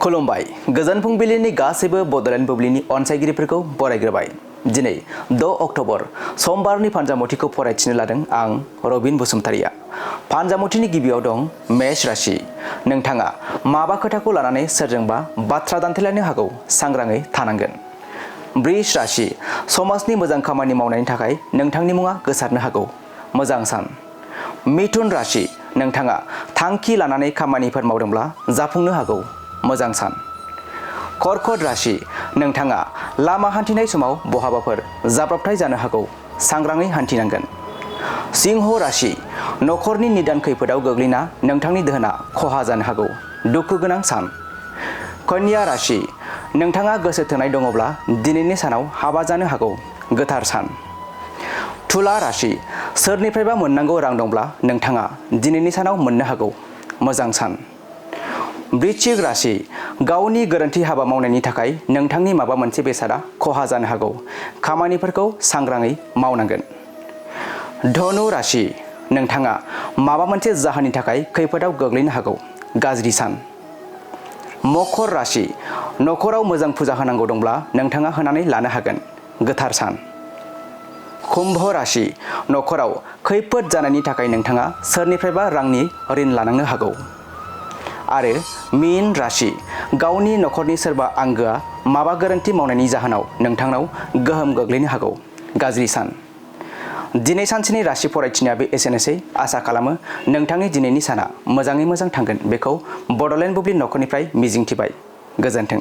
खुलुमबाय गोजोन फुंबिलिनि गासैबो बडलेण्ड बुब्लिनि अनसायगिरिफोरखौ बरायग्रोबाय। दिनै 6 अक्ट'बर समबारनि फानजामुथिखौ फरायथिनो लादों आं रबिन बसुमतारिया। फानजामुथिनि गिबियाव दं मेष राशि। नोंथाङा माबा खोथाखौ लानानै सोरजोंबा बाथ्रा दान्थेलायनो हागौ, सांग्राङै थानांगोन। वृष राशि। समाजनि मोजां खामानि मावनायनि थाखाय नोंथांनि मुङा गोसारनो हागौ, मोजां सान। मिथुन राशि। नोंथाङा थांखि लानानै खामानिफोर मावदोंब्ला जाफुंनो हागौ, मोजां सान। कर्कट राशि। नोंथाङा लामा हान्थिनाय समाव बहाबाफोर जाब्रबथाय जानो हागौ, सांग्राङै हान्थिनांगोन। सिंह राशि। नखरनि निदान खैफोदाव गोग्लैना नोंथांनि धोना खहा जानो हागौ, दुखु गोनां सान। कन्या राशि। नोंथाङा गोसो थोनाय दङब्ला दिनैनि सानाव हाबा जानो हागौ, गोथार सान। तुला राशि। सोरनिफ्रायबा मोननांगौ रां दंब्ला नोंथाङा दिनैनि सानाव मोननो हागौ, मोजां सान। वृश्चिक राशि। गावनि गोरोन्थि हाबा मावनायनि थाखाय नोंथांनि माबा मोनसे बेसादा खहा जानो हागौ, खामानिफोरखौ सांग्राङै मावनांगोन। धनु राशि। नोंथाङा माबा मोनसे जाहोननि थाखाय खैफोदाव गोग्लैनो हागौ, गाज्रि सान। मकर राशि। नखराव मोजां फुजा होनांगौ दंब्ला नोंथाङा होनानै लानो हागोन, गोथार सान। कुम्भ राशि। नखराव खैफोद जानायनि थाखाय नोंथाङा सोरनिफ्रायबा रांनि ऋण लानांनो हागौ। आरो मीन राशि। गावनि नखरनि सोरबा आंगोआ माबा गोरोन्थि मावनायनि जाहोनाव नोंथांनाव गोहोम गोग्लैनो हागौ, गाज्रि सान। दिनै सानसेनि राशि फरायथिनाया बे एसेनोसै। आसा खालामो नोंथांनि दिनैनि साना मोजाङै मोजां थांगोन बेखौ बडलेण्ड बुब्लि नखरनिफ्राय मिजिंथिबाय। गोजोन्थों।